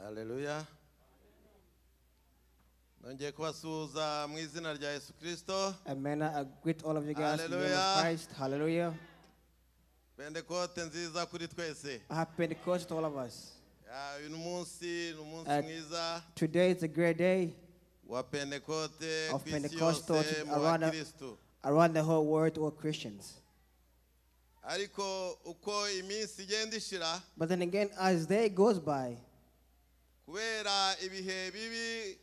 Haleluya, nongeye kubasuhuza mu izina rya Yesu Kirisito. Amen. I greet all of you guys in the name of Hallelujah. Christ. Hallelujah. Pentekote nziza kuri twese. Happy Pentecost to all of us. Ya, uyu munsi ni umunsi mwiza Today is a great day wa Pentekote of ku isi Pentecostal yose mu around bakirisitu. Around the whole world, all Christians. Ariko uko iminsi igenda ishira, But then again, as day goes by, kubera ibihe bibi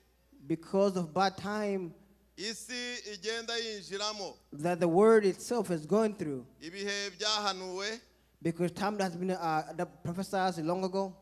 because of bad time isi igenda yinjiramo, that the world itself is going through, ibihe byahanuwe, because time that has been that prophesied long ago,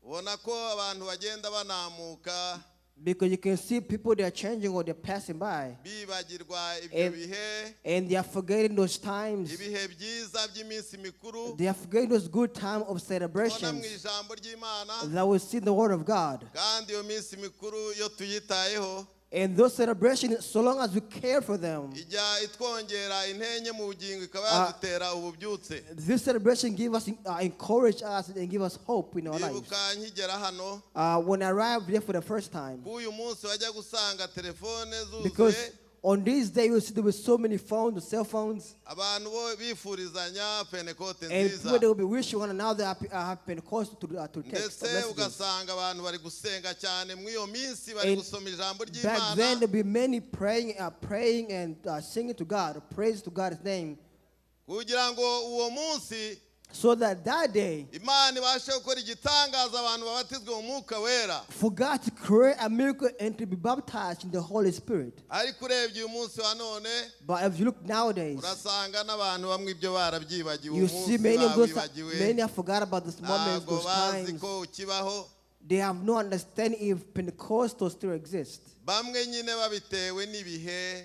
ubona ko abantu bagenda banamuka, because you can see people, they are changing or they're passing by, bibagirwa ibyo bihe, and they are forgetting those times. Ibihe byiza by'iminsi mikuru They are forgetting those good times of tubona mu celebrations ijambo ry'Imana. That we see in the Word of God. Kandi iyo minsi mikuru iyo tuyitayeho, And those celebrations, so long as we care for them, ijya itwongera intenge mu bugingo, ikaba yadutera ububyutse. This celebration give us, encourage us and give us hope in our lives. Ndibuka nkigera hano, When I arrived here for the first time, ko uyu munsi wajya gusanga telefone because zuzuye, on this day you see there were so many phones, cell phones, abantu bo bifurizanya Pentekote and nziza. people, they will be wishing one another happy Pentecost to text or Ndetse messages. Ugasanga abantu bari gusenga cyane muri iyo minsi, bari And gusoma ijambo back then ry'Imana, there'll be many praying and singing to God, praise to God's name, kugira ngo uwo munsi so that that day Imana ibashe gukora igitangaza, abantu babatizwe mu Mwuka Wera. For God to create a miracle and to be baptized in the Holy Spirit. Ariko urebye uyu munsi wa none, But if you look nowadays, urasanga n'abantu bamwe ibyo barabyibagiwe, you umunsi see many of those, bawibagiwe, many have forgot about those moments, ntabwo those bazi times. ko ukibaho. They have no understanding if Pentecostal still exists. Bamwe nyine babitewe n'ibihe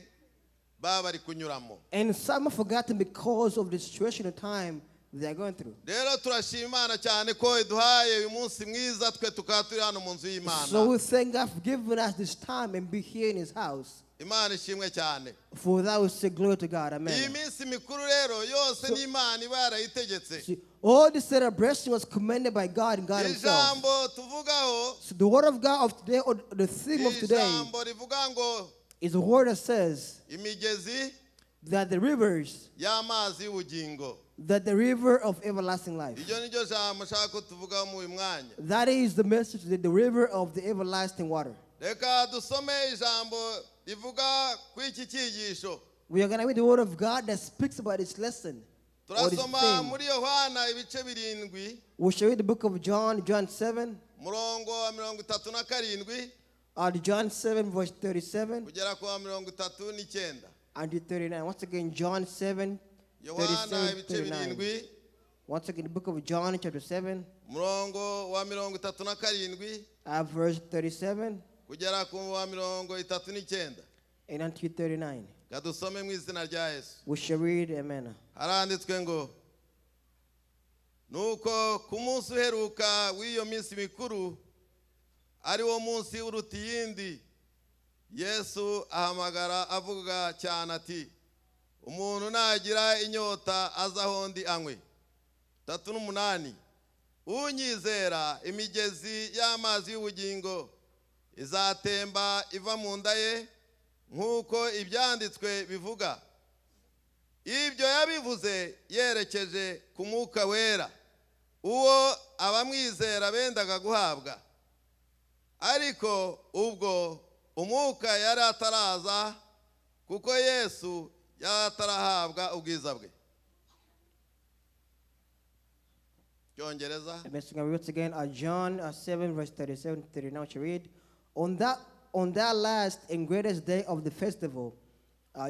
baba bari kunyuramo. And some have forgotten because of the situation of time they are going through. Rero turashima Imana cyane ko iduhaye uyu munsi mwiza, twe tukaba turi hano mu nzu y'Imana. So we thank God for giving us this time and be here in His house. Imana ishimwe cyane. For that we say glory to God. Iyi Amen. Minsi mikuru rero yose n'Imana iba yarayitegetse. See, all this celebration was commanded by God and God Himself. Ijambo tuvugaho, So the word of God of today, or the theme of today, ijambo rivuga ngo is a word that says imigezi that the rivers, y'amazi y'ubugingo. That the river of everlasting life. Iryo ni ryo jambo nshaka ko tuvugaho mu uyu mwanya. That is the message, the river of the everlasting water. Reka dusome ijambo rivuga kuri iki cyigisho. We are going to read the word of God that speaks about this lesson or this Turasoma theme. muri Yohana ibice 7, We shall read the book of John, John 7, murongo wa 37 John 7, verse 37 kugera ku wa 39. And to 39. Once again, John 7, Yohana 37, ibice 39. 7, Once again, the book of John, chapter 7, murongo wa 37 verse 37 kugera ku wa 39. And until 39. Reka dusome mu izina rya Yesu. We shall read, amen. Haranditswe ngo: Nuko ku munsi uheruka w'iyo minsi mikuru, ari wo munsi uruta iyindi, Yesu ahamagara avuga cyane ati: "Umuntu nagira inyota aze aho ndi anywe." 38: Unyizera, imigezi y'amazi y'ubugingo izatemba iva mu nda ye, nk'uko ibyanditswe bivuga. Ibyo yabivuze yerekeje ku Mwuka Wera, uwo abamwizera bendaga guhabwa, ariko ubwo Umwuka yari ataraza, kuko Yesu yari atarahabwa ubwiza bwe. Cyongereza. Amen. So once again, John 7, verse 37 to 39, we shall read. On that last and greatest day of the festival,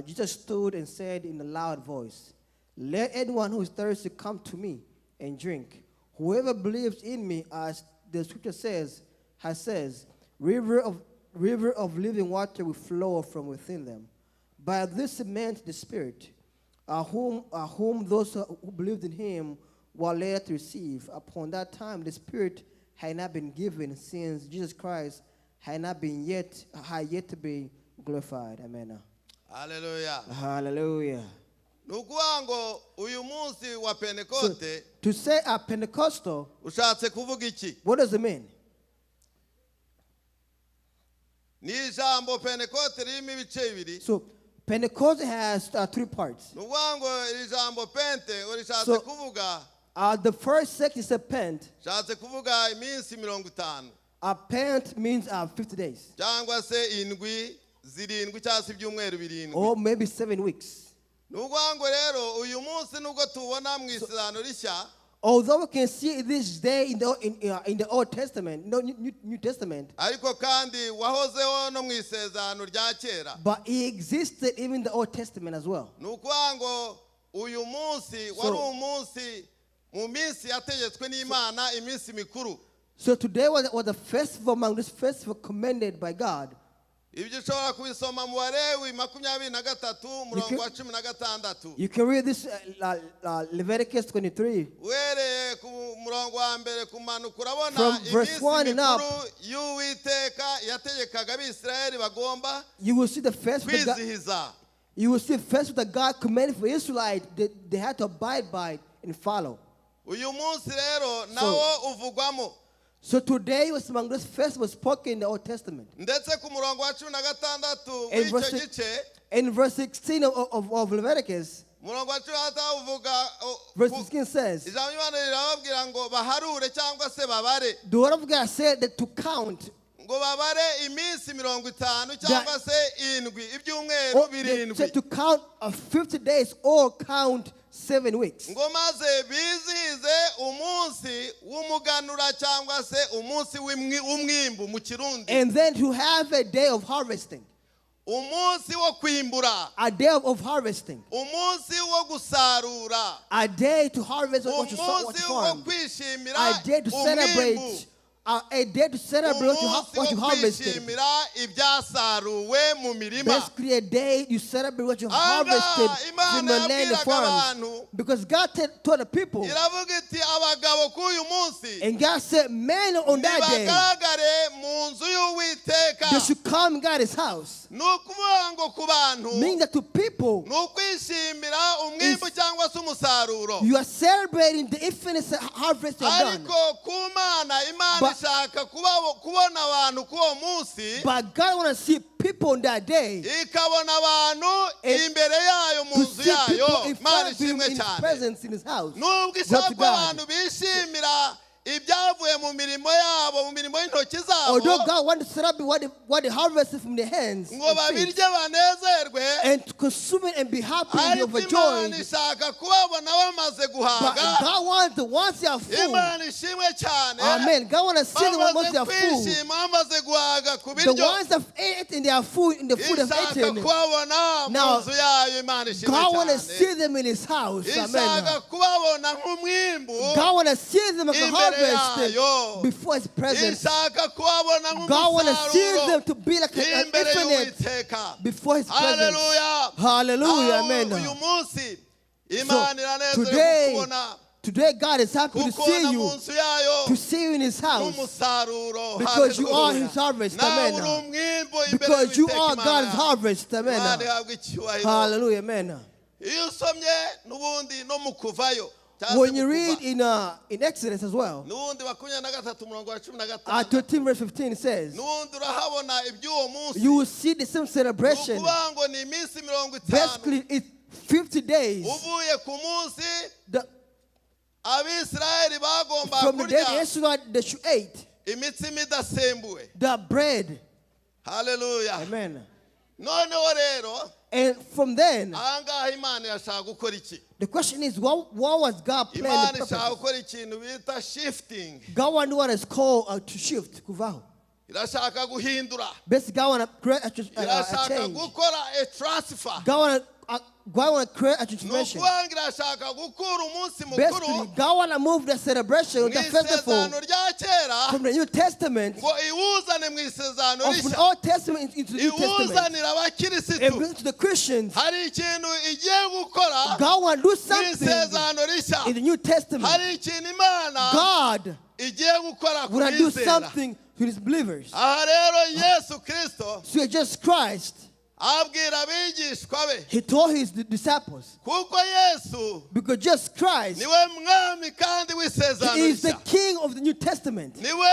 Jesus stood and said in a loud voice, "Let anyone who is thirsty come to me and drink. Whoever believes in me, as the scripture says, has says, river of living water will flow from within them." By this he meant the Spirit, whom those who believed in him were later to receive. Upon that time, the Spirit had not been given, since Jesus Christ had not been yet had yet to be glorified. Amen. Haleluya. Hallelujah. Ni ukuvuga ngo uyu munsi wa Pentekote To say a Pentecostal, ushatse kuvuga iki? What does it mean? Ni ijambo Pentekote ririmo ibice bibiri. So Pentecost has three parts. Ni ukuvuga ngo iri jambo pente ngo rishatse kuvuga The first section is a pent. rishatse kuvuga iminsi 50. A pent means 50 days Cyangwa se indwi zirindwi cyangwa se ibyumweru 7. or maybe 7 weeks. Ni ukuvuga ngo rero uyu munsi nubwo tubona mu isezerano rishya, Although we can see this day in the Old Testament, no New Testament, ariko kandi wahozeho no mu isezerano rya kera. But it existed even in the Old Testament as well. Ni ukuvuga ngo uyu munsi wari umunsi mu minsi yategetswe n'Imana, iminsi mikuru. So today was a festival among this festival commanded by God. Ibyo ushobora kubisoma mu Balewi 23, umurongo wa 16. You can read this Leviticus 23 Uhereye ku murongo wa mbere kumanuka urabona from verse iminsi 1 and up. mikuru y'Uwiteka yategekaga Abisirayeli bagomba You will see the festival. That God, kwizihiza. You will see festival that God commanded for Israelites that they had to abide by and follow. Uyu munsi rero nawo uvugwamo. So today was among those festivals spoken in the Old Testament. Ndetse ku murongo wa 16 And w'icyo gice, In verse 16 of Leviticus, umurongo wa 16 uvuga verse 16 says, ijambo ry'Imana rirababwira ngo baharure cyangwa se babare, the word of God said that to count, ngo babare iminsi 50 cyangwa se indwi, ibyumweru or they 7, said to count 50 days or count 7 weeks. ngo maze bizihize umunsi w'umuganura cyangwa se umunsi w'umwimbu mu Kirundi. And then to have a day of harvesting, Umunsi wo kwimbura, a day of harvesting, umunsi wo gusarura, a day to harvest what you umunsi wo farmed, kwishimira a day to umwimbu, celebrate, a day to celebrate umunsi what you wo harvested. kwishimira ibyasaruwe mu mirima. Basically, a day you celebrate what you Aha, harvested Imana from the land and yabwiraga farms. abantu, Because God told the people, iravuga iti abagabo k'uyu munsi and God said, men on that day, nibagaragare mu nzu y'Uwiteka. They should come in God's house. Ni ukuvuga ngo ku bantu Meaning that to people, ni ukwishimira umwimbu cyangwa se umusaruro, you are celebrating the infinite harvest you have done. Ariko ku Mana, Imana ishaka kubona abantu k'uwo munsi, But God want to see people on that day, ikabona abantu And imbere yayo mu to nzu see yayo. people in Imana front of Him ishimwe in His cyane. presence in His house. Nubwo Glory ishaka to ko God. abantu bishimira ibyavuye mu mirimo yabo, mu mirimo y'intoki zabo, Although God wants to celebrate what they harvested from their hands ngo and feet, babirye banezerwe, and to consume it and be happy and be ariko Imana overjoyed. Ishaka kubabona bamaze But guhaga. God wants the ones that are full. Imana ishimwe cyane. Amen. God wants to see the ones Bamaze that are full. kwishima, bamaze guhaga ku The biryo, ones that ate and they are full in the food they've ishaka eaten. kubabona mu Now, nzu yayo. Imana ishimwe God wants to cyane. see them in His house. Amen. Ishaka kubabona nk'umwimbu God wants to see them like a imbere harvest yayo. Before His presence. Ishaka kubabona God wants to see nk'umusaruro them to be like an imbere infinite y'Uwiteka. Before His presence. Haleluya. Hallelujah. Aho Amen. uyu munsi So Imana iranezerewe today, kukubona, today God is happy to see kukubona mu you, nzu yayo to see you in His house. n'umusaruro. Because you are Hallelujah. His harvest. Nawe Amen. uri umwimbu imbere Because you y'Uwiteka are Imana. God's harvest. Imana Amen. ihabwe icyubahiro. Hallelujah. Amen. Iyo usomye n'ubundi no mu Kuvayo cyangwa se When you mu read Kuva, in Exodus as well, n'ubundi 23 umurongo wa 15, 13 verse 15 it says, n'ubundi urahabona iby'uwo munsi. You will see the same Ni celebration. ukuvuga ngo ni iminsi 50 Basically, it's 50 days uvuye ku munsi Abisirayeli bagomba from the day the kurya Israelites that you ate imitsima idasembuwe. The bread. Haleluya. Amen. Noneho rero And from then, ahangaha Imana irashaka gukora iki? The question is, what was God planning? Imana ishaka gukora ikintu bita shifting. God want to do what is called to shift. Kuvaho. Irashaka guhindura. Basically, God want to create a Irashaka change. Gukora a transfer. God want to create a Ni transformation. ukuvuga ngo irashaka gukura umunsi mukuru Basically, God want to move the celebration, mu the festival isezerano rya kera from the New Testament ngo iwuzane mu isezerano or from the rishya, Old Testament into the New Testament iwuzanire and abakirisitu. Bring it to the Christians. Hari ikintu igiye gukora God want to do mu something isezerano rishya. In the New Testament. Hari ikintu Imana God igiye gukora ku want to do bizera. Something to His believers. Aha rero Yesu Kirisito So Jesus Christ, abwira abigishwa be, He told His disciples, kuko Yesu because Jesus Christ niwe mwami kandi w'isezerano is the rishya, King of the New Testament. Niwe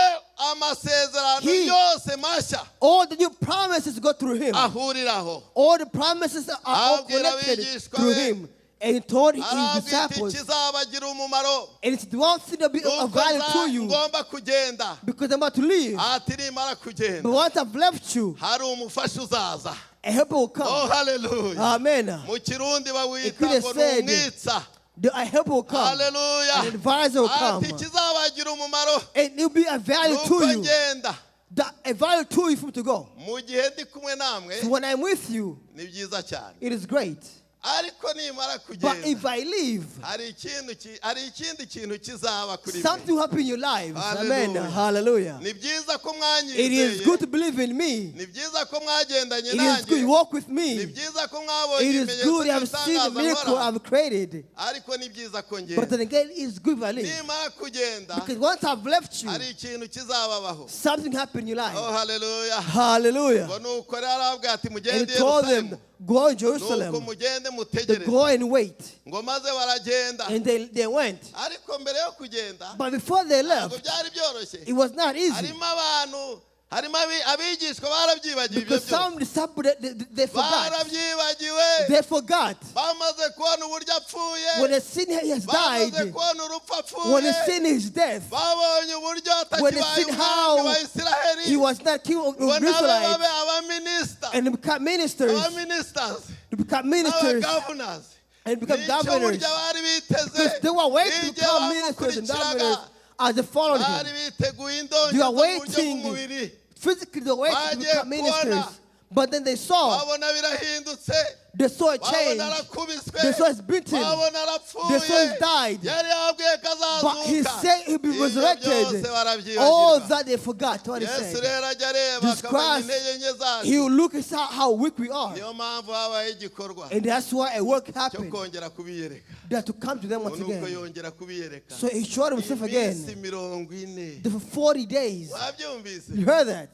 Amasezerano yose mashya All the new promises go through him. Ahuriraho. All the promises are all Abwira connected abigishwa through be. Him. And he told his Arabwira ati disciples, ikizabagira umumaro and it's the one thing that will be of nuko value nza- to you ngomba kugenda because I'm about to leave. Ati nimara kugenda But once I've left you, hari umufasha uzaza. A helper will Oh, come. haleluya. Amen. Mu Kirundi bawita It could have ngo ni said, umwitsa. The a helper will come. Haleluya. An advisor will come. Ati ikizabagira umumaro And it will be a value nuko to you. ngenda. That a value to you for me to go. Mu gihe ndi kumwe namwe So when I'm with you, ni byiza cyane it is great. Ariko nimara But kugenda if I leave, hari ikintu ki- hari ikindi kintu kizaba kuri mwe. Something will happen in your lives. Amen. Hallelujah. Hallelujah. Ni byiza ko It is mwanyizeye good to believe in me. ni byiza ko mwagendanye It is good nanjye you walk with ni me. Byiza ko mwabonye It is ibimenyetso good you have seen the n'ibitangaza miracle nkora I've created. ariko ni byiza ko But ngenda then again, it's good if I leave. Nimara kugenda Because once I've left you, hari ikintu kizababaho. Something happened in your Oh, life. haleluya. Hallelujah. Ngo nuko rero arababwira ati And mugende he i told Yerusalemu them, go in nuko Jerusalem. Mugende To mutegereze go and wait. Ngo maze baragenda And they went. Ariko mbere yo kugenda But before they ntabwo left, byari byoroshye it was not easy. Harimo abantu harimo abi- abigishwa barabyibagiwe ibyo Because byose some disciples, they forgot. Barabyibagiwe They forgot. Bamaze kubona uburyo apfuye When they seen he has bamaze died, kubona urupfu when they apfuye seen his death, babonye uburyo when they atakibaye seen umwami how wa Isiraheli he was not king of ngo of nabe babe Israelites abaminisita and become ministers, abaministers to become ministers n'abagovernors and become Nicyo governors. Buryo bari biteze Because they were waiting to igihe become ministers and bamukurikiraga governors as they followed bari him. Biteguye indonke They zo are mu buryo waiting. bw'umubiri Physically, they were waiting to Bagiye become ministers. Kubona. But then they saw, babona birahindutse they saw a change. Babona arakubiswe They saw he's beaten. babona arapfuye They saw he's died. Yari yabwiye ko But he azazuka said he'll be Ibyo resurrected. byose All barabyibagirwa that they forgot what he Yesu said. rero ajya areba Jesus akamenya Christ, intege nke zacu he will look and see how weak we are. Niyo mpamvu habayeho igikorwa And that's why a work cyo happened kongera kubiyereka that to come to them once Ngo nuko again. yongera kubiyereka So he showed himself iminsi again 40 for 40 days. Wabyumvise You heard that?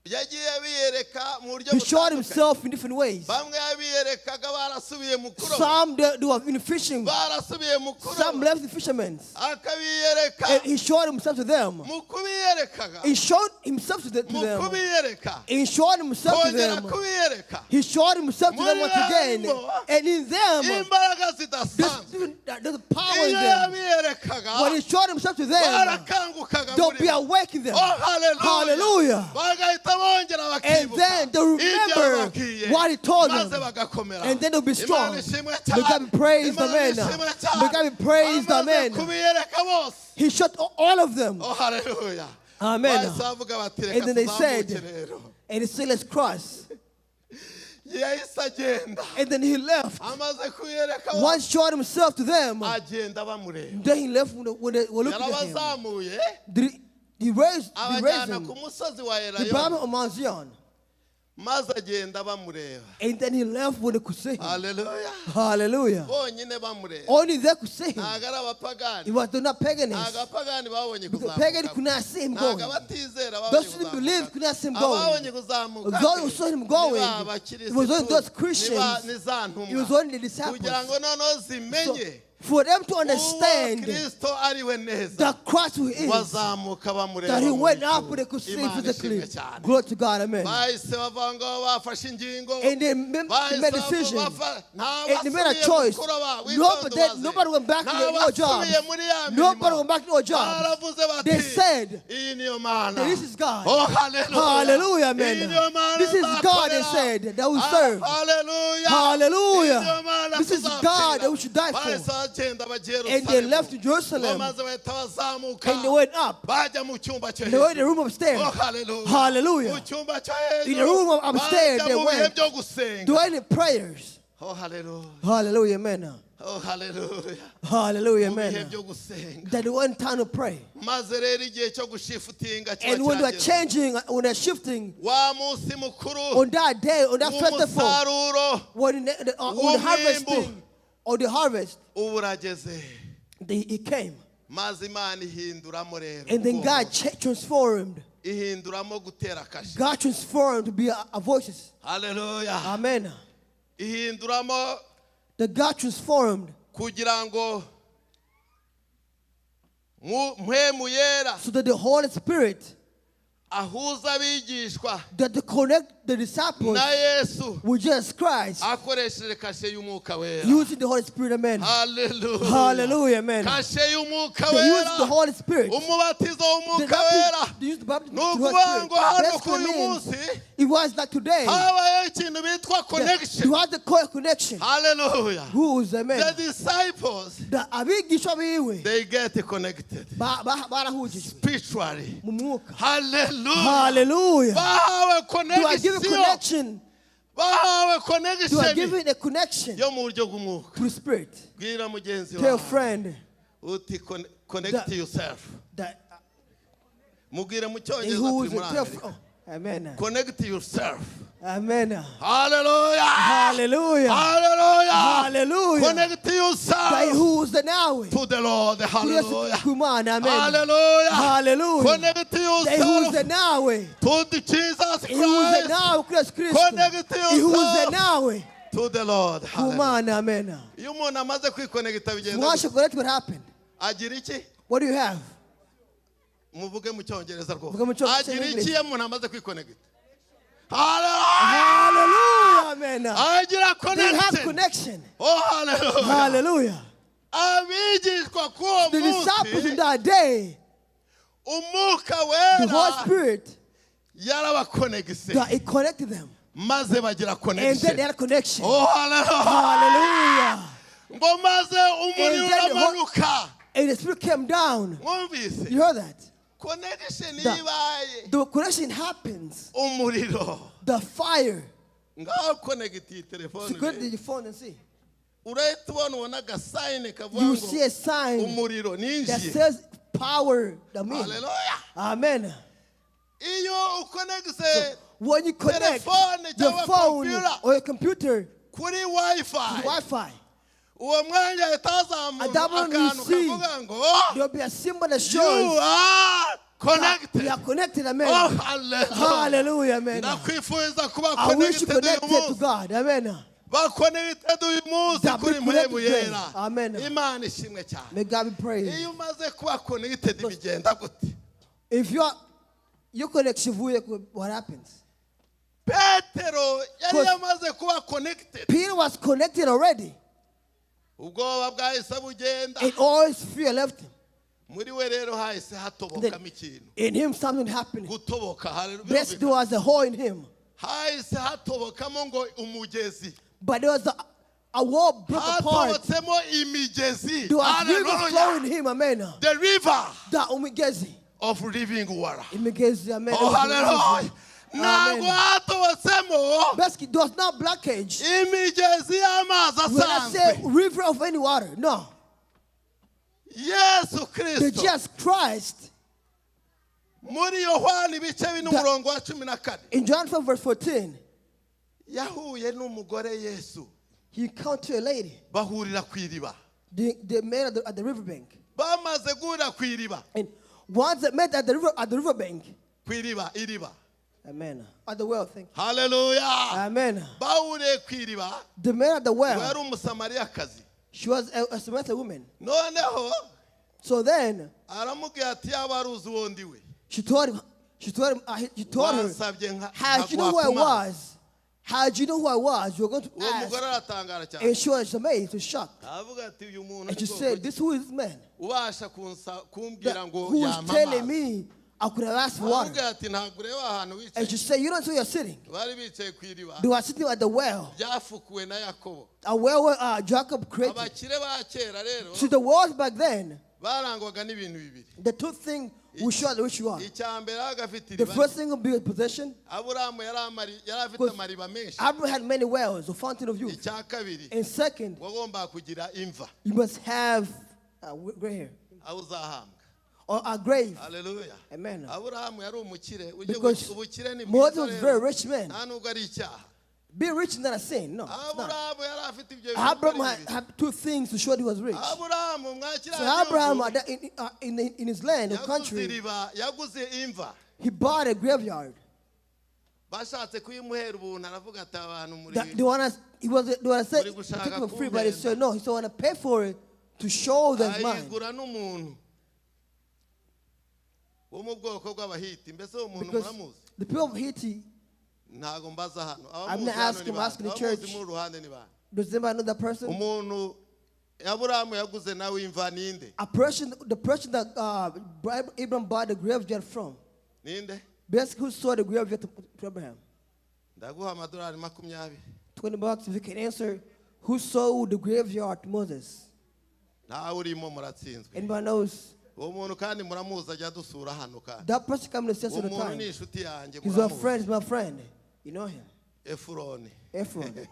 Yagiye abiyereka mu buryo He showed butandukanye himself in different ways. Bamwe yabiyerekaga barasubiye mu kuroba Some they were in fishing, barasubiye mu some kuroba left the fishermen. Akabiyereka And he showed himself to them. Mu kubiyerekaga He showed himself to mu them. kubiyereka He showed himself to kongera them. kubiyereka He showed himself to them once again. And in them, Imbaraga zidasanzwe there's power in iyo them. yabiyerekaga When he showed himself to them, barakangukaga they'll muri be bo. awake in them. Oh, hallelujah. Hallelujah. Bagahita bongera And bakibuka then they ibyo remember yababwiye, what he told maze them. bagakomera And then they'll be strong. Imana ishimwe May God be praised, Imana amen. ishimwe cyane. May God be praised, Amaze amen. kubiyereka bose He shot all of them. Oh, hallelujah. Amen. Bahise bavuga bati reka And then they said, tuzamuke rero and he said, let's cross. Yahise agenda And then he left. Amaze kubiyereka bose Once showed himself to them, agenda bamureba then he left when they were looking at him. Yarabazamuye He raised abajyana him. ku musozi wa He brought him Elayono on Mount Zion. Maze agenda bamureba And then he left when they could see him. Haleluya Hallelujah. Bonyine bamureba Only they could see him. ntabwo ari abapagani It was not paganists. Ntabwo abapagani babonye The pagan kuzamuka could not see him ntabwo going. abatizera babonye Those who didn't believe could not see him going. Ababonye kuzamuka Those who saw him going, ni ba bakirisitu, it was only those Christians. ni za ntumwa It was only the disciples. Kugira ngo noneho So, zimenye for them to uwo understand Kristo ari we neza that Christ who is, wazamuka bamureba that he mu went bicu. up and they could see Imana physically. ishimwe cyane Glory to God, amen. Bahise bava ngo bafashe ingingo And they made a decision. Nta And they made a basubiye choice. mu kuroba, Nobody, witonde nobody went back to Nta their old jobs. basubiye muri ya mirimo. Nobody went back to their jobs. Baravuze bati They said, iyi niyo Mana this is God. Oh, hallelujah. Hallelujah, amen. Iyi niyo Mana This is God, they nzakorera. said, that we Ah, serve. hallelujah. Hallelujah. Iyi niyo Mana This is tuzapfira. God that we should die for. Bahise bagenda bajya i And they Yerusalemu. left Jerusalem. Ngo maze bahita bazamuka And they went up. bajya mu cyumba cyo They were in the hejuru room upstairs. Oh, hallelujah. Hallelujah. Mu cyumba cyo hejuru In the room upstairs, bajya they mu bihe went. byo gusenga Doing the prayers. Oh, hallelujah. Hallelujah, amen. Oh, hallelujah. Hallelujah, Mu bihe amen. byo gusenga That they went time to pray. Maze rero igihe cyo gushifutinga kiba And when they're kirageze changing, when they're shifting, wa munsi mukuru on that day, on that festival, w'umusaruro when on the harvesting, on the harvest, ubu urageze he came. Maze Imana ihinduramo rero And then ubwoko. God transformed. Ihinduramo gutera akashi God transformed to be a voices. Haleluya Amen. Ihinduramo That God transformed kugira ngo mu- mpwemu yera so that the Holy Spirit Ahuza abigishwa That to connect the disciples na Yesu with Jesus Christ akoresheje kashe y'umwuka wera. using the Holy Spirit. Amen. Hallelujah. Hallelujah. Amen. Kashe y'umwuka They used the wera, Holy Spirit. umubatizo The w'umwuka wera. baptism, they used the baptism Ni of the Holy ukuvuga Spirit. ngo hano Basically kuri uyu means munsi it was like today. habayeho ikintu bitwa That connection. you had the connection. Hallelujah. Who's amen. The disciples, The abigishwa biwe they get connected barahujijwe spiritually. mu mwuka. Hallelujah. Hallelujah. Bahawe You are given connection. connection. Bahawe You are connection given a connection yo mu buryo bw'umwuka. to the Spirit. Bwira mugenzi Tell your wawe friend uti connect The- yourself. that Mubwire mu cyongereza who's turi muri tell Amerika. oh, amen. Connect yourself. Amen. Hallelujah. Hallelujah. Hallelujah. Hallelujah. Connect yourself Who's the now? to the Lord. Hallelujah. Kumana, amen. Hallelujah. Hallelujah. Connect Ihuze yourself nawe. to the Jesus Ihuze Christ. nawe kuri Yesu Kristo. Connect Ihuze yourself nawe. to the Lord. Hallelujah. Kumana, amen. Iyo umuntu amaze kwikonegita bigenda Once gute? you connect, what happened? Agira iki? What do you have? Muvuge mu cyongereza rwose. Muvuge mu cyongereza. Agira iki iyo umuntu amaze kwikonegita? Hallelujah. Hallelujah, amen. Agira They have connection. connection. Oh, hallelujah. Hallelujah. Abigishwa k'uwo The disciples in munsi that day, umwuka the Holy wera Spirit, yarabakonegise that it connected them. maze bagira And then connection. they had a connection. Oh, hallelujah. Hallelujah. Ngo maze umuriro And then the Hol- uramanuka. And the Spirit came down. Mwumvise You heard that? connection The- ibaye The connection happens. umuriro. The fire. Ngaho connect iyi telefone So go to urebe. your phone and see. Urahita ubona agasayini kavuga You ngo see a sign umuriro that ninjiye. says power. The mean. Hallelujah. Amen. Iyo ukonegise When you connect Telephone your cyangwa phone computer. or your computer kuri wifi to Wi-Fi, uwo mwanya ahita hazamura Adamu akantu you see. kavuga ngo there'll be a symbol that you shows are connected. we are connected. Amen. Oh, hallelujah. Hallelujah. Amen. Ndakwifuriza kuba I wish you connected uyu connected to munsi. God. Amen. Ba connected uyu munsi That be kuri connected mpemu today. yera. Amen. Imana ishimwe cyane. May God be praised. Iyo umaze kuba connected bigenda gute? If you are your connection, what happens? Petero yari Because- yamaze kuba connected. Peter was connected already, Ubwoba bwahise bugenda. and all his fear left him. Muri we rero hahise hatobokamo ikintu. In him, something happened. Gutoboka, hallelujah. Basically, there was a hole in him, Hahise hatobokamo ngo umugezi. but there was a wall broke apart. Hatobotsemo imigezi. There was river Hallelujah. flowing in him. Amen. The river The umigezi, of living water. umigezi. Amen. Oh, hallelujah. Ntabwo Amen. hatobotsemo Basically, there was not blockage. imigezi y'amazi When I say asanzwe. river of any water, no. Yesu The Kristo Jesus Christ muri Yohana ibice bine umurongo wa 14 in John 5 verse 14, yahuye n'umugore Yesu he encountered a lady. bahurira ku iriba. They met at the riverbank. Bamaze guhurira ku iriba, And once they met at the riverbank, ku iriba, iriba. amen. At the well, thank you. Hallelujah. Amen. Bahuriye ku iriba, The man at the ngo well, yari umusamariyakazi. she was a Samaritan woman. Noneho So then aramubwira ati yaba aruzi uwo ndi we. she told him, she told him, she told her, Wansabye had you know nkaguha who I ku mazi." was, had you know who I was, you were going to Uwo ask. mugore aratangara cyane. And she was amazed and shocked. Aravuga ati uyu muntu And ni she bwoko said, ki? this who is this man? Ubasha kumbwira That, ngo who is yampa telling amazi. me I could have asked for water? Aramubwira ati ntabwo ureba ahantu And wicaye. she said, you don't see where you're sitting. Bari bicaye ku iriba They were sitting at the well, ryafukuwe na Yakobo. a well where Jacob created. Abakire ba kera rero See, the world back then, barangwaga n'ibintu bibiri. the two things will show which you are. Icya mbere yabaga afite The iriba. first thing will be a possession. Aburahamu yari afite Because amariba menshi. Abraham had many wells, the fountain of youth. Icya kabiri And second, wagombaga kugira imva you must have gray hair aho uzahambwa. or a grave. Haleluya. Amen. Aburahamu yari umukire. Ujye Because ubukire ni Moses bwiza was a rero. very rich man. Nta nubwo ari icyaha. Being rich is not a sin. No, it's not. Aburahamu yari afite ibyo bintu Abraham uko ari had, bibiri. had two things to show that he was rich. Aburahamu mwakira So Abraham, in his land or yaguze country, iriba, yaguze imva. he bought a graveyard. Bashatse kuyimuhera ubuntu aravuga ati abantu muri That they wanna, he was, they wanna say, Muri gushaka take it for free, but he kumpenda. said no. He said, I wanna pay for it to show that it's mine. ayigura n'umuntu. Wo mu bwoko bw'Abahiti. Mbese uwo muntu Because muramuzi? the people of Haiti, Ntabwo mbaza hano. I'm Abamuzi not hano asking, ni I'm asking bande? the Abamuzi church. muri ruhande ni bande? Does anybody know that person? Umuntu Aburahamu yaguze nawe imva ninde? A person, the person that Abraham bought the graveyard from. Ninde? Basically, who sold the graveyard to Abraham? Ndaguha amadolari 20. $20 if you can answer who sold the graveyard to Moses. Ntawe urimo, muratsinzwe. Anybody knows? Uwo muntu kandi muramuzi, ajya dusura hano kandi. That person coming to see us Uwo all the muntu ni time. inshuti yanjye. He's our Muramuzi. friend, he's my friend. You know him. Efuroni. Ephron.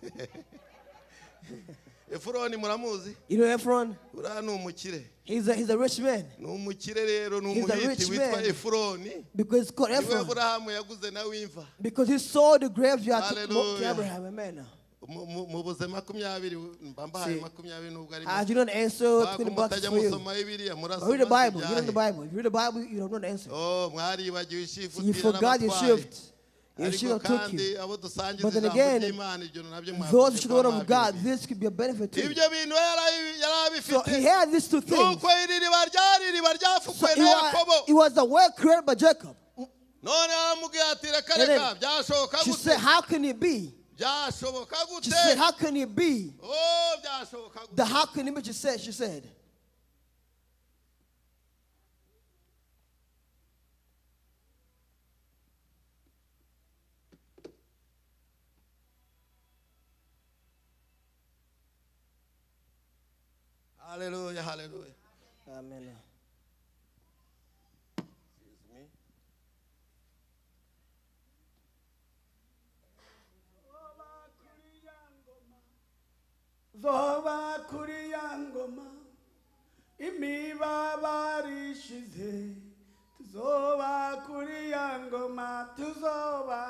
Efuroni muramuzi? You know Ephron? Uriya ni umukire. He's a rich man. Ni umukire rero, ni He's a Umuhiti rich witwa man. Efuroni. Because it's called Niwe Ephron. Aburahamu yaguze nawe imva. Because he sold the graveyard to Hallelujah. Abraham. Amen. Mubuze 20, mba mbahaye See, 20 nubwo ari I do not answer Kubera ko $20 mutajya for you. musoma Bibiliya. But read the Murasoma Bible. You don't know the ibyahe. Bible. If you read the Bible, you don't know the answer. Oh, mwaribagiwe ishift. So you forgot your shift. Your Ariko shift took kandi you. abo dusangiza But then ijambo again, ry'Imana, ibyo nabyo those mwagombye who should the word kuba of God, mwabyumvise. this could be a benefit to you. Ibyo bintu yari So abifite. he had these two things. Nuko iri riba ryari iriba So ryafukuwe it na was, Yakobo. it was a well created by Jacob. None aramubwira ati reka And reka then byashoboka she gute? said, "How can it be?" Byashoboka gute? She said, "How can it be?" Oh, byashoboka gute? The how can it be, she said, she said. Haleluya, haleluya. Amen. Excuse me. Zoba kuri ya ngoma imibabaro ishize, tuzoba kuri ya ngoma, tuzoba.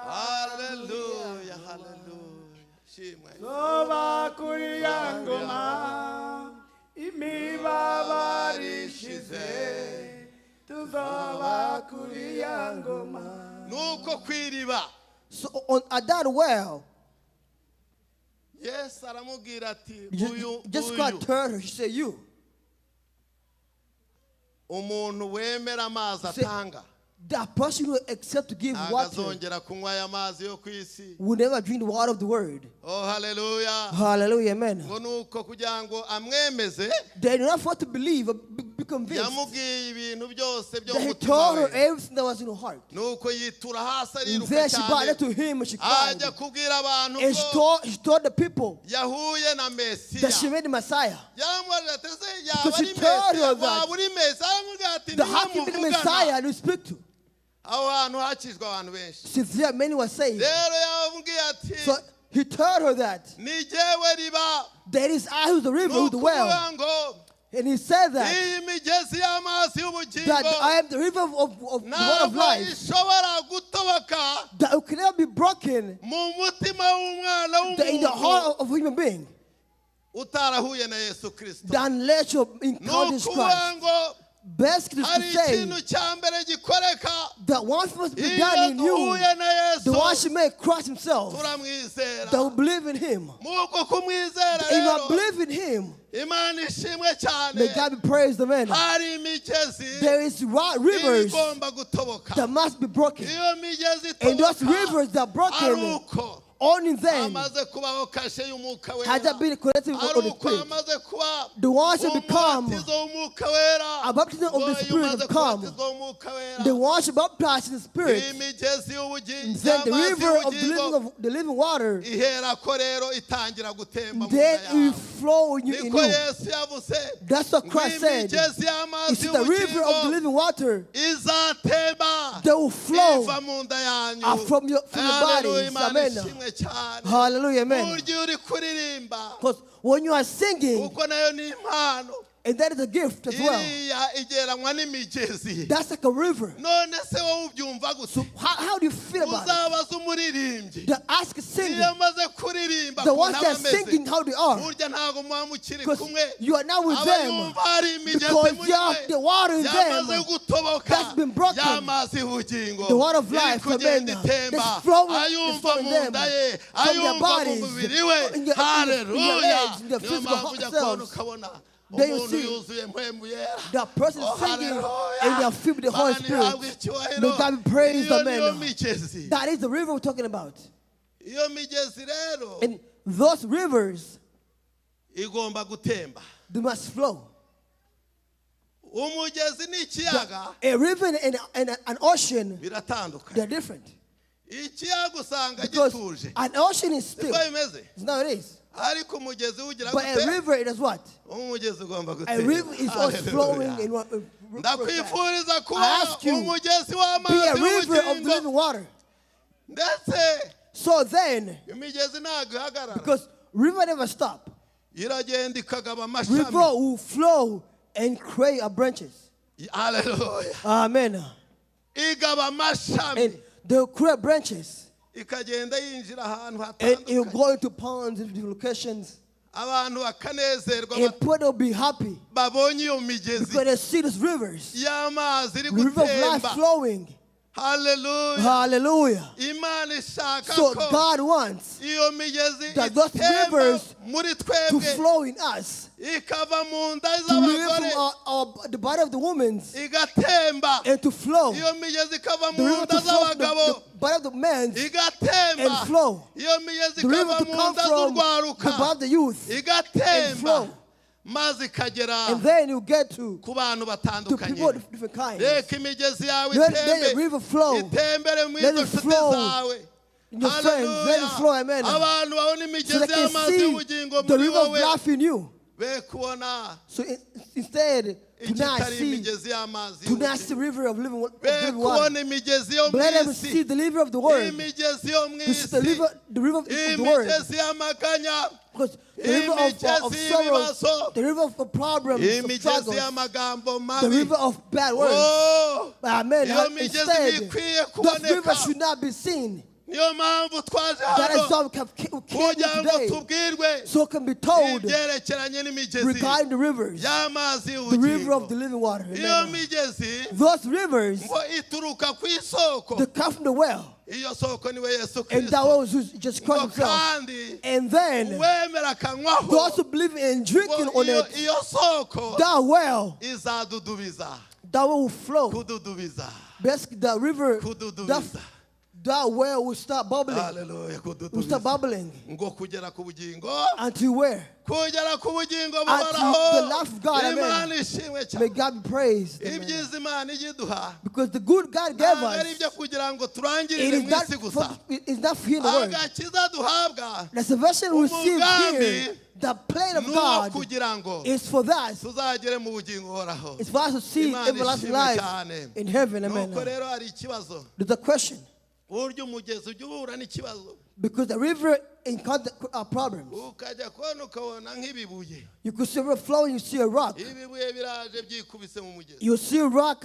Haleluya, haleluya, shimwe. Tuzoba kuri ya ngoma imibabaro ishize, tuzoba kuri ya ngoma. Nuko kwiriba So at that well, Yesu aramubwira ati uyu just God uyu turned her. She said, "You." Umuntu wemera amazi Say- atanga That person who accept to give ntabwo water azongera kunywa aya mazi yo ku isi. will never drink the water of the word. Oh, haleluya. Hallelujah, amen. Ngo nuko kugira ngo amwemeze They do not want to believe or be convinced. yamubwiye ibintu byose byo That mu he mutima told her we. everything that was in her heart. Nuko yitura hasi And ariruka then she bowed cyane down to him and she cried. ajya kubwira abantu And she ko told the people yahuye na Mesiya. that she met the Messiah. Yaramubajije ati ese yaba Because ari she told Mesiya her that waba uri Mesiya? Aramubwira ati the niwe how can be the muvugana. Messiah to speak to. Aho hantu hakijwe abantu benshi. Since there many were saved. Rero yamubwiye ati So he told her that ni jyewe riba. there is I who's the river, who's the well. Nukuvuga ngo And he said that iyi migezi y'amazi y'ubugingo that I am the river of the water of ntabwo life, ishobora gutoboka that it can never be broken mu mutima w'umwana that in the w'umuntu heart of a human being utarahuye na Yesu Kirisito. that unless you encounter Ni Jesus ukuvuga Christ. ngo Basically to hari say ikintu cya mbere gikoreka that one thing must be iyo done in you, duhuye na the one Yesu should make Christ himself, turamwizera. that will believe in him. Muko kumwizera If you rero believe in him, Imana ishimwe cyane. may God be praised, amen. Hari imigezi There is rivers igomba gutoboka. that must be broken. Iyo migezi And those itoboka rivers that are ari broken, uko only then hamaze kubaho kashe y'Umwuka has Wera, that been connected ari with the uko Spirit. hamaze kuba The ones who become umubatizo w'Umwuka Wera. a baptism of Ngo the iyo Spirit umaze have come. kubatizwa w'Umwuka Wera, The ones who baptized in the Spirit, imigezi y'ubugingo then the y'amazi river of the living, y'ubugingo of the living water, iherako rero itangira gutemba mu nda then it will yawe. flow in you. In Niko you. Yesu yavuze That's what ngo Christ said. imigezi y'amazi It's the river of the y'ubugingo living water izatemba that will flow iva mu nda yanyu. from your Hallelujah, bodies. Imana Amen. ishimwe cyane. Hallelujah, amen. Burya iyo uri kuririmba Because when you are singing, kuko nayo ni impano and that is a gift as well. iriya igeranywa n'imigezi. That's like a river. None se wowe ubyumva gute? How do you feel about it? Uzabaza umuririmbyi The ask singing, iyo amaze kuririmba the ukuntu ones aba that are ameze. singing, how they are. Burya ntabwo muba mukiri Because kumwe you are now with aba them. yumva hari imigezi Because muri you have we the water in yamaze them. gutoboka That's been broken. y'amazi y'ubugingo The water of iri life, kugenda amen. itemba That's flowing, ayumva that's flowing mu them nda ye from their ayumva mu bodies, mubiri we. in your, in your Haleluya. legs, in their Niyo physical mpamvu ujya kubona selves. ukabona Then you umuntu see yuzuye mpwemu yera. that person Oh, singing hallelujah. And they are filled with the Holy Imana ihabwe Spirit. icyubahiro. May God be praised, Iyo niyo amen. migezi. That is the river we're talking about. Iyo migezi rero And those rivers, igomba gutemba. They must flow. Umugezi n'ikiyaga A river and an ocean, biratandukanye. They're different. Ikiyaga usanga Because gituje. an ocean is still. Niko bimeze. It's not it is. Ariko umugezi ugira But a gute? River, it is what? Umugezi ugomba A gutemba. river is always flowing Hallelujah. in what? Ndakwifuriza kuba I ask you, umugezi be a w'amazi river of the y'ubugingo. Living water. Ndetse So then, imigezi ntabwo ihagarara. Because river never stop. Iragenda ikagaba amashami. River will flow and create a branches. Hallelujah. Amen. Igaba amashami. And they'll create branches. Ikagenda yinjira ahantu And it'll hatandukanye. Go into ponds and different locations. Abantu bakanezerwa And people will be happy babonye iyo migezi because they see these rivers. y'amazi iri The river of life gutemba. Flowing. Haleluya. Hallelujah. Imana ishaka So ko God wants iyo migezi that those itemba rivers muri to twebwe flow in us, ikava mu nda to live z'abagore from the body of the women igatemba. And to flow. Iyo migezi ikava The mu river nda to flow from z'abagabo the body of the men igatemba. And flow. Iyo migezi The river ikava to mu come nda from the z'urwaruka body of the youth and igatemba flow. Maze ikagera And then you get to, ku bantu to batandukanye. people of different kinds. Reka imigezi yawe Let the itembe river flow. itembere mu Let izo it nshuti flow zawe. In your friends. Let it Hallelujah. flow, amen. Abantu babona So imigezi they can y'amazi see y'ubugingo the muri river of wowe life in you. be kubona So instead, do not ikitari see, imigezi y'amazi do not see y'ubugingo. the river of Be living water. kubona imigezi yo mu But let them isi see the river of the word. imigezi yo mu This is the isi river, the river of the word. imigezi y'amaganya Because the river of imigezi sorrows, y'ibibazo the river of problems, of imigezi struggles, y'amagambo the mabi. River of bad words. Oh, Amen. iyo migezi Instead, ntikwiye that kuboneka. River should not be seen. Niyo mpamvu twaje That is hano why we came here kugira ngo today. tubwirwe So can be told ibyerekeranye n'imigezi regarding the rivers, y'amazi the river of y'ubugingo. The living water. Iyo Amen. migezi Those rivers, ngo ituruka ku isoko. They come from the well. Iyo soko niwe Yesu And Kristo. that well was just Ngo Christ himself. kandi And then uwemera akanywaho those who believe in drinking ngo on iyo it, iyo soko that well, izadudubiza. That well will flow. Kududubiza. Basically, the river, Kududubiza. That well will start bubbling. Haleluya. Will Kududubiza start bubbling. Ngo kugera ku bugingo Until where? Kugera ku bugingo Until buhoraho. the life of God, amen. Imana ishimwe May cyane. God be praised. Amen. Ibyiza Imana ijya iduha Because the good God gave ntabwo ari us, ibyo kugira ngo it turangirire is mu not isi for, gusa. It is not for here in the world. Agakiza duhabwa The salvation we receive umugambi here, the plan of ni uwo God kugira ngo is for that. tuzagere mu bugingo buhoraho. It's for us to see Imana everlasting ishimwe life cyane. In heaven. Amen. Nuko rero hari ikibazo. There's a question. Burya umugezi ujya uhura n'ikibazo. Because the river encounter problems. Ukajya kubona ukabona nk'ibibuye. You could see a river flowing, you see a rock. Ibibuye biraje byikubise mu mugezi. You see a rock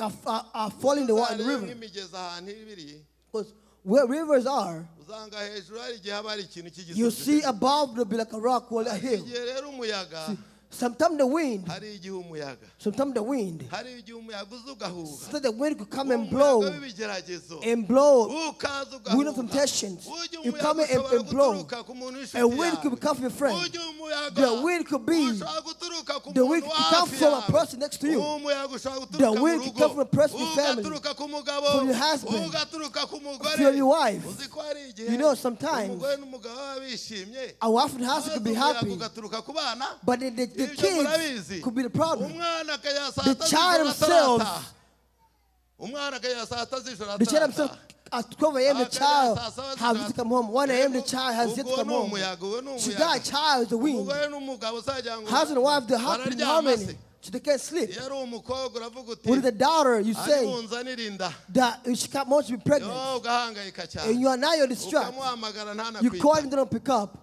falling in the Uzarebe river. Nk'imigezi ahantu iba iri Because where rivers are, usanga hejuru hari igihe haba hari ikintu you see cy'igisozi. Above there'll be like a rock or a hill. Igihe rero umuyaga Sometimes the wind, hari igihe umuyaga sometimes the wind, hari igihe umuyaga uza ugahuha so the wind could come and umuyaga blow w'ibigeragezo and blow. ukaza Wind of ugahuha. Temptations. Ujya You umuyaga come and, ushobora and blow. guturuka ku muntu A w'inshuti wind could yawe. come from your friend. Ujya umuyaga The wind could be ushobora guturuka ku the wind muntu could come hafi from a yawe. Person next to you. Umuyaga ushobora The guturuka mu wind could rugo come from a person in your family, ugaturuka ku mugabo from your husband, ugaturuka ku mugore. From your wife. Uzi ko hari igihe Sometimes umugore n'umugabo baba bishimye a wife and husband could be maze umuyaga happy, ugaturuka ku bana. But the Ibyo murabizi. Kids could be the problem. Umwana akajya saa The tatu child z'ijoro himself, atarataha. Umwana akajya saa tatu z'ijoro the child himself, atarataha. At 12 a.m. The Akajya child saa saba has z'ijoro to come home. 1 a.m. The child has yet to Ubwo come ni home. umuyaga uwo ni So umuyaga. that child is the wind. Umugore n'umugabo uzagira ngo Husband and wife, they're happy in bararyama harmony. se. So they can't sleep. Iyo ari umukobwa uravuga uti With the daughter, you ari say bunzanire inda that she can't want to be pregnant. Yo ugahangayika And cyane you are now you're distraught. ukamuhamagara You call ntanakwita. him, they don't pick up.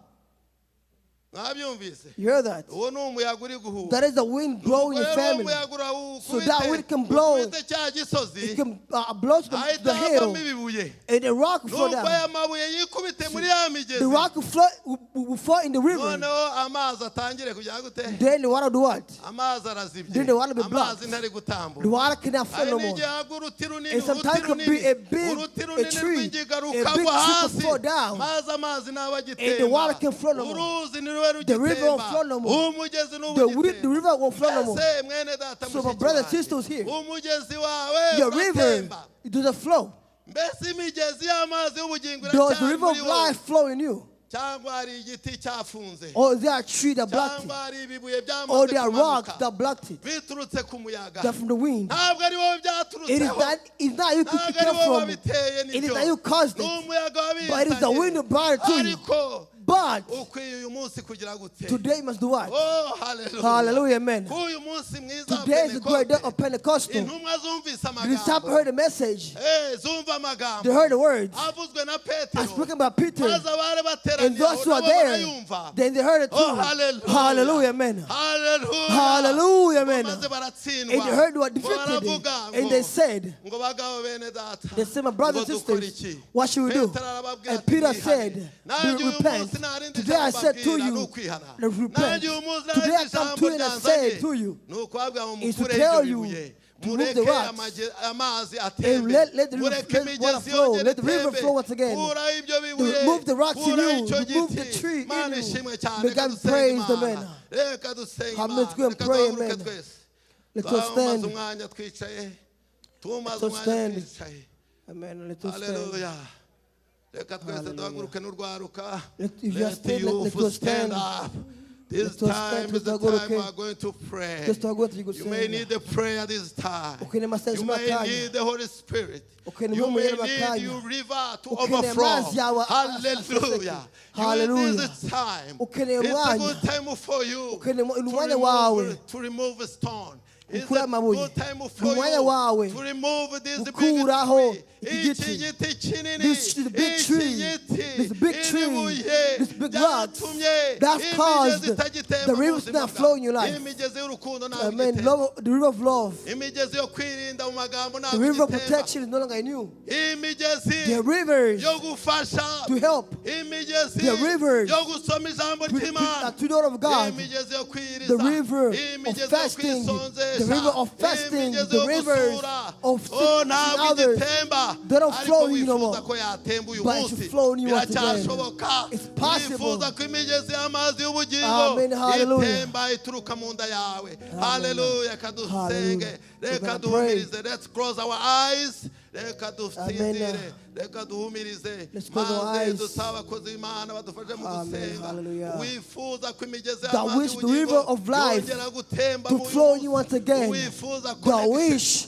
Mwabyumvise. You hear that? Uwo ni umuyaga uri guhuha. That is the wind blowing your Rero family. umuyaga So that wind can blow. urawukubite cya gisozi It can blow to hahita the hill, havamo ibibuye and the rock will fall nuko down. aya mabuye yikubite muri ya migezi The rock will, flow, will fall in the river. Noneho amazi atangire kujya gute? Then the water do what? Amazi arazibye Then the water be blocked. amazi ntari The gutambuka. Water cannot flow Hari no more. n'igihe hagwa uruti runini And uruti sometimes could be runini a big uruti a runini tree, rw'ingiga a big rukagwa tree could hasi fall down, maze amazi naba and the water agitemba can flow no more. uruzi ntirube ntirube The river won't rugitemba. Flow no more. Umugezi The river won't flow no more. Ese mwene data So my mushiki brothers and wanjye, sisters here, umugezi wawe your river, uratemba. it doesn't flow. Mbese imigezi y'amazi y'ubugingo Does the iracyari river muri of wowe life flow in you? Cyangwa hari igiti cyafunze Or is there a tree that blocked it? cyangwa hari ibibuye Or byamaze there are rocks kumanuka that blocked it? biturutse ku muyaga That from the wind. Ntabwo ari wowe It is byaturutseho not, it's not you ntabwo could ari come wowe from. wabiteye It is nibyo not you caused ni it. umuyaga But it is the wind wabizanye that brought it to you. ariko But ukwiye uyu munsi kugira gute? Today you must do what? Oh, hallelujah. Hallelujah, amen. Kuri uyu munsi mwiza wa Today is the great day Pentekote, of Pentecostal. Intumwa zumvise The disciples amagambo heard the message. Eh, zumva amagambo They heard the words avuzwe na as Petero spoken by Peter. Maze abari bateraniye And those aho who are nabo there, barayumva. then they heard it Oh, too. hallelujah. Hallelujah, amen. Hallelujah. Hallelujah, amen. Ngo maze baratsindwa. And they heard what Ngo defeated. baravuga And ngo- they said, ngo bagabo bene data they said, my brothers ngo and dukore sisters, iki? what should we do? Petero arababwira And ati, Peter "Mwihane." said, Nanjye uyu repent. munsi narindi Today I ijambo said to mbabwira, you, ni ukwihana. repent. Nanjye uyu munsi Today narindi I come ijambo to you and I ryanzanye, said to you, ni ukubabwira ngo is to mukure tell ibyo you bibuye to move the mureke rocks. Amazi And atembe let the river, mureke let water imigezi flow. yongere Let the river itembe flow once again. kuraho ibyo bibuye Remove the rocks in kuraho you. icyo Remove the giti tree in Mana you. ishimwe cyane May reka God dusenge praise the Imana man. reka dusenge Amen. Imana Let's go and reka pray, duhaguruke amen. twese Let us tumaze stand. Umwanya twicaye tumaze Let us umwanya stand. twicaye Amen. Let us stand. Haleluya reka twese Hallelujah. duhaguruke n'urwaruka If you are Let the standing, let youth us stand stand. up. This Let us stand, time is the tuhaguruke. time we are going to pray. Twese tuhaguruke You may gusenga. need the prayer this time. Ukeneye amasengesho You may makanya. need the Holy Spirit. Ukeneye You Mpwemu may Yera need makanya. your river to Ukeneye overflow. amazi yawe Hallelujah. You Hallelujah. need this time. Ukeneye It's a umwanya. good time for you Ukeneye to umwanya wawe. remove a stone. It's Gukura a amabuye. good time for Umwanya you wawe. to remove this big Gukuraho tree. iki Iki giti. giti kinini. This is the big Iki tree. giti. This big tree. Iri buye This big rocks. ryatumye That's imigezi caused itagitemba the mu rivers buzima not bwawe. flow in your life. Imigezi y'urukundo ntabwo Amen. igitemba. Love, the river of love. Imigezi yo kwirinda mu magambo The ntabwo river of igitemba. protection is no longer in you. Imigezi The rivers yo gufasha to help. imigezi The rivers yo gusoma ijambo ry'Imana To the word of God. imigezi yo kwiriza The river of imigezi yo fasting. kwisonzesha The river of fasting. imigezi The yo rivers gusura of oh seeing ntabwo others. igitemba They don't ariko flow in you no wifuza more. ko yatemba uyu But it munsi should flow in you once again. biracyashoboka It's possible. wifuza ko imigezi y'amazi y'ubugingo Amen. Hallelujah. itemba ituruka mu nda yawe haleluya reka dusenge Hallelujah. We're reka gonna pray. duhumirize. Let's close our eyes reka dusinzire reka duhumirize Let's close our maze eyes. dusabe abakozi b'Imana badufashe mu Amen. gusenga Hallelujah. wifuza ko imigezi That y'amazi wish the y'ubugingo river of life yongera gutemba to mu uyu flow in you munsi. once again. Wifuza The connection. wish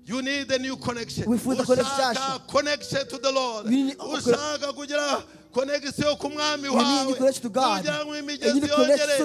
You need a new connection. Wifuza Ushaka connection. Connection to the Lord. You need- Ushaka kugira connection ku mwami You need wawe. connection to God. Kugira ngo You imigezi need connection yongere so